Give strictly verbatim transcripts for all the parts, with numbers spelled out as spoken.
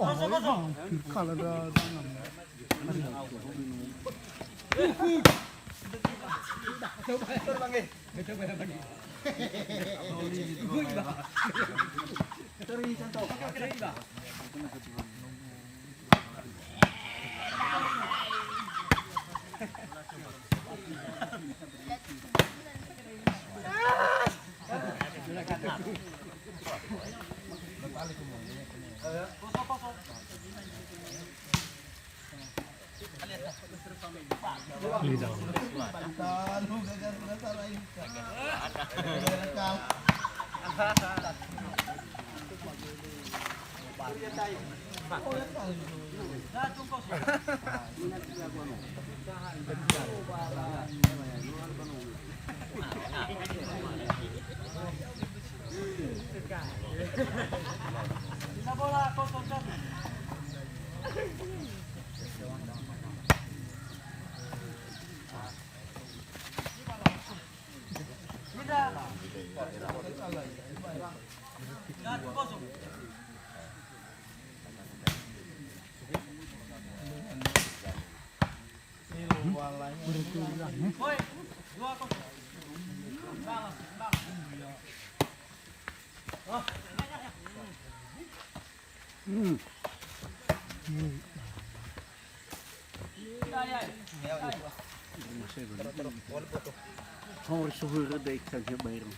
Hampir kalah da, da enam. Hore suhure da ikan he bairo.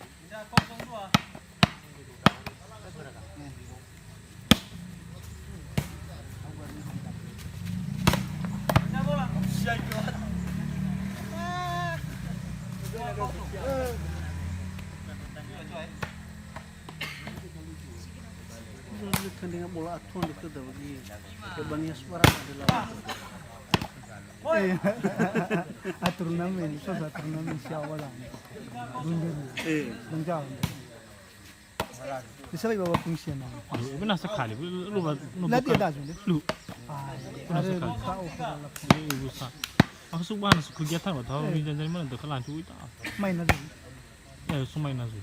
Kan dengan bola atuan dekat dah bagi. Kebanias barang adalah. Eh, atur namin, sos atur namin siapa lah. Bundir. Eh. Bunjang. Bisa lagi bawa pengisian. Lu pernah sekali, lu, lu, lu. Nanti bukan. Ada aja, deh. Lu. Ah, pernah ada sekali. Luka, oh, pernah luka. Lu, lu, luka. Maksud bahas kegiatan, atau eh, jangan-jangan mana tuh, kelancu itu. Main aja. Ya, semai nasu.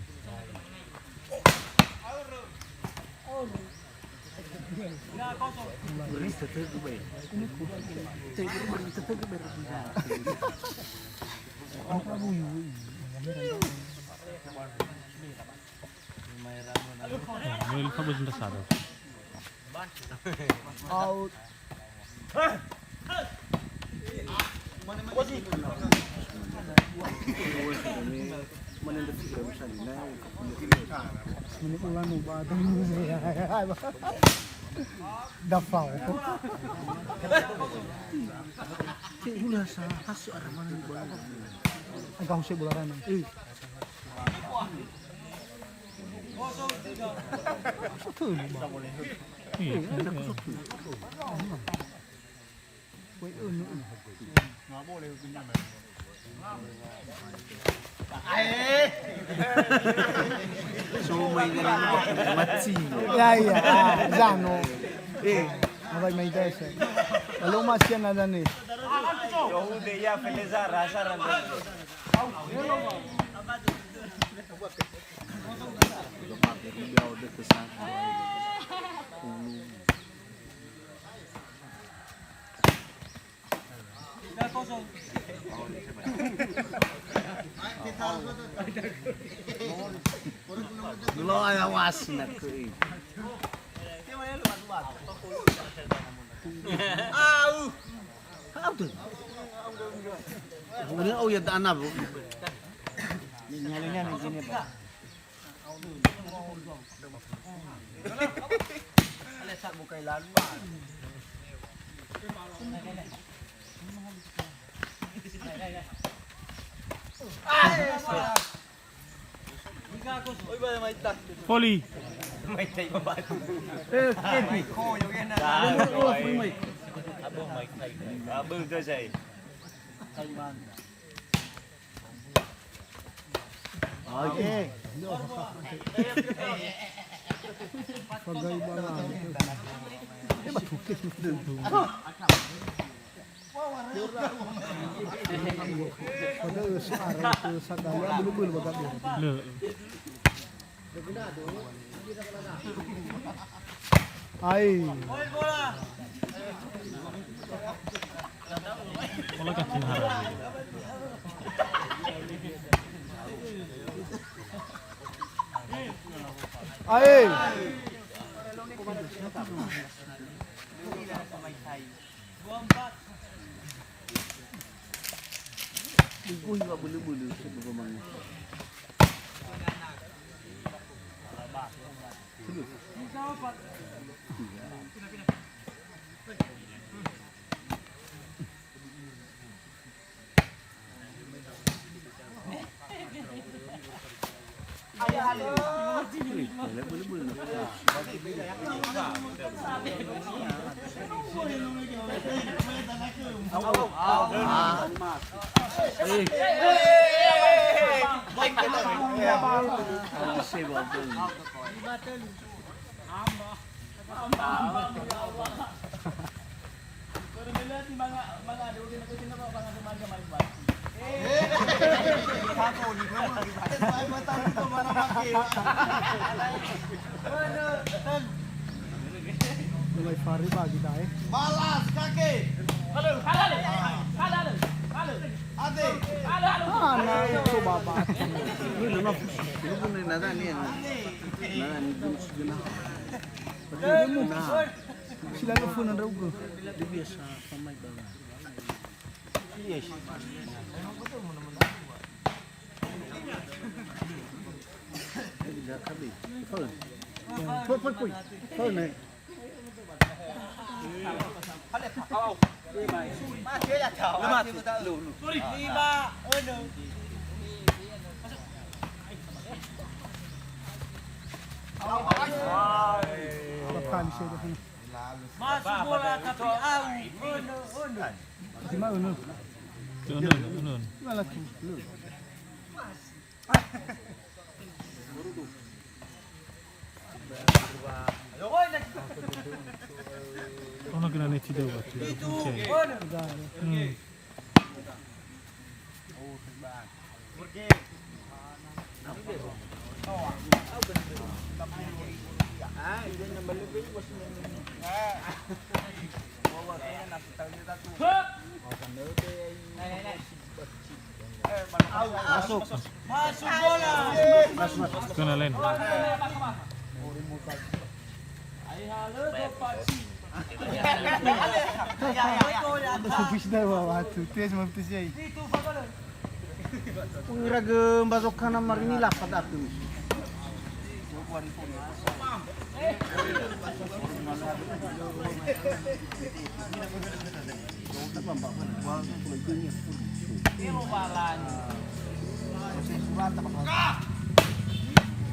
Ini lupa bos nda sadar. Out. Mane ulan nu ba. Dafau. Te ulah sa hasu arah mana ni bola. Agak huse bola rana. Eh. Satu ni, Bang. Iya, ada satu. Woi, unu, unu. So, mai dengan mati. Ya, ya, ah, Zano. Eh. Apa mai desa? Lalu masih ada nih. Yahude ya, Felezar, Hazar, ada. Lo aya was na kui. Au. Au tu. Mana au ya tak anak, Bu? Ni nyalinya ni gini, Pak. Voli. Oke. Fagai bala. Fagai suara tu sagala bulu-bulu bagak dia. Le. Ae. Bola kaki mahara. Ae. Uguh iwa bulu-bulu sebelum mangan. Mulai Fahri bagi dae. Balas kaki. Halo, halo, halo, halo. Ade. Halo, halo. Ah, nah, itu babak. Ini lu nafsu. Lu pun nada ni. Nada ni pun segenap. Betul, betul. Sila lu pun ada ugo. Dia biasa pamain bola. Yes. Foul. Foul, foul, foul. Foul, ne. Lima, enam. Masuk bola tapi au. Enam, enam. Enam, enam. Malah tuh. Ono gena neti dua waktu. Hmm. Masuk. Masuk bola. Masuk, masuk. Kena lain. Masuk bis dah, wah, wah, tuh, tes, mau tes, ya. Iraga mbazo kana marini lafat aku.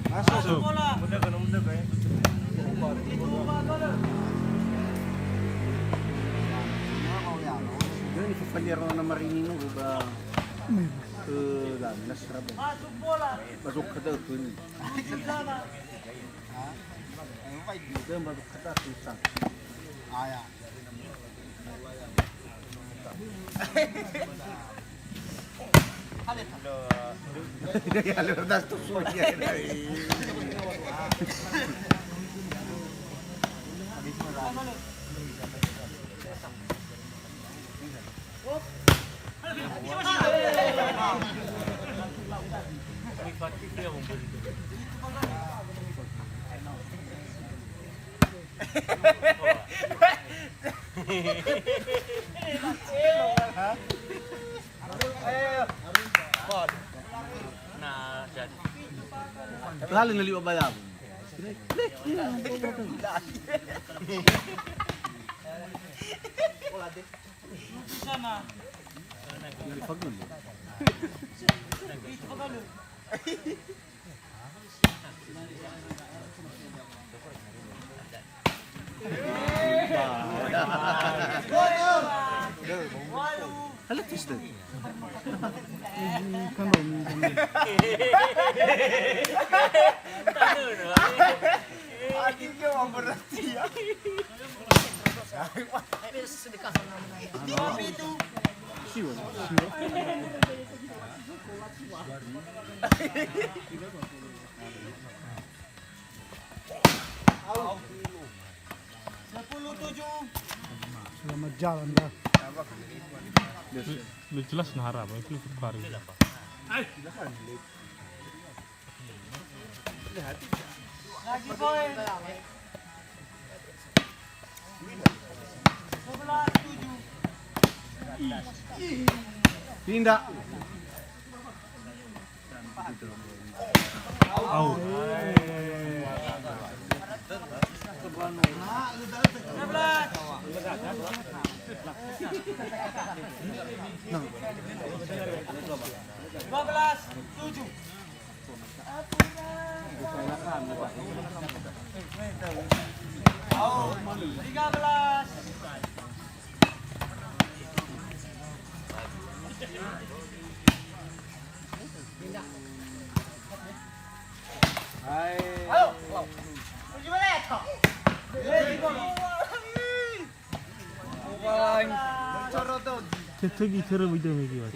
Masuk. Jadi fafaliero na marini no ba ke ganas raba. Masuk kada tu ni. Masuk kada tu. Aya. Nah, jadi. Lalu neli obayabu. Sana. Itu bagus. Halo, Tristan. Kan dong, kan dong. Aduh, dia orang berhati ya. Siwa, siwa. Selamat jalan, dah. Lu jelas nah harap, itu kemarin. Lagi poin. Sebelas tujuh. Pindah. Out. Dua belas tujuh. Tiga belas. Tetegi terus itu, Megi, Mas.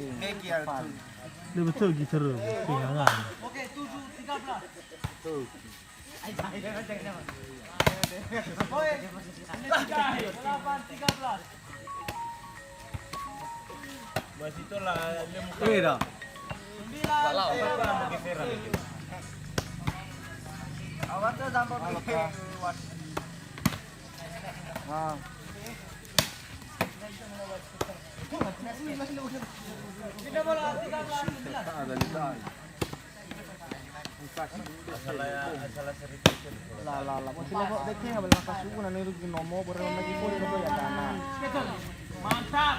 Dia betul gitu, Megi. Oke, tujuh tiga belas. Poin, delapan tiga belas. Sembilan. Awas tuh, sampai. Nah. Kita bola tiga belas sembilan. La, la, la. Mo telefon deke ha bela kasu na niru ginomo bora lagi poli na ya dana. Mantap.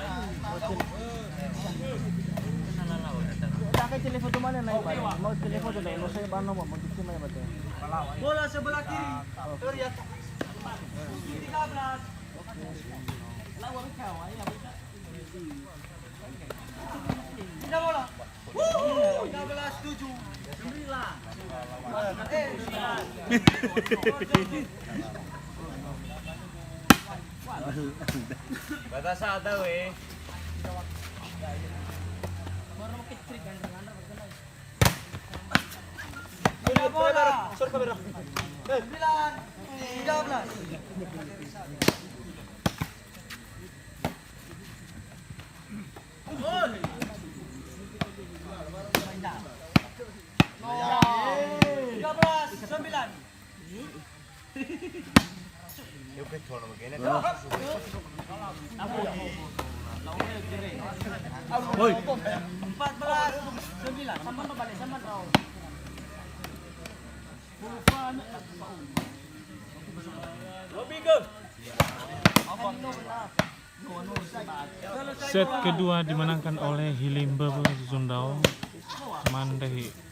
Dah kai telefon tu mana naik, Pak? Mau telefon tu naik, lo saya bano mau gitu mai bate. Bola sebelah kiri. Terlihat. Tiga belas. Lawan kau, ayo. Pindah bola. Tiga belas tujuh. Sembilan. Eh, sembilan. Batas ada, weh. Pindah bola. Sorry, kamera. Eh. Sembilan. Tiga belas. Tiga belas sembilan. Empat belas sembilan. Set kedua dimenangkan oleh Hilimbewe Zundao. Mandehi.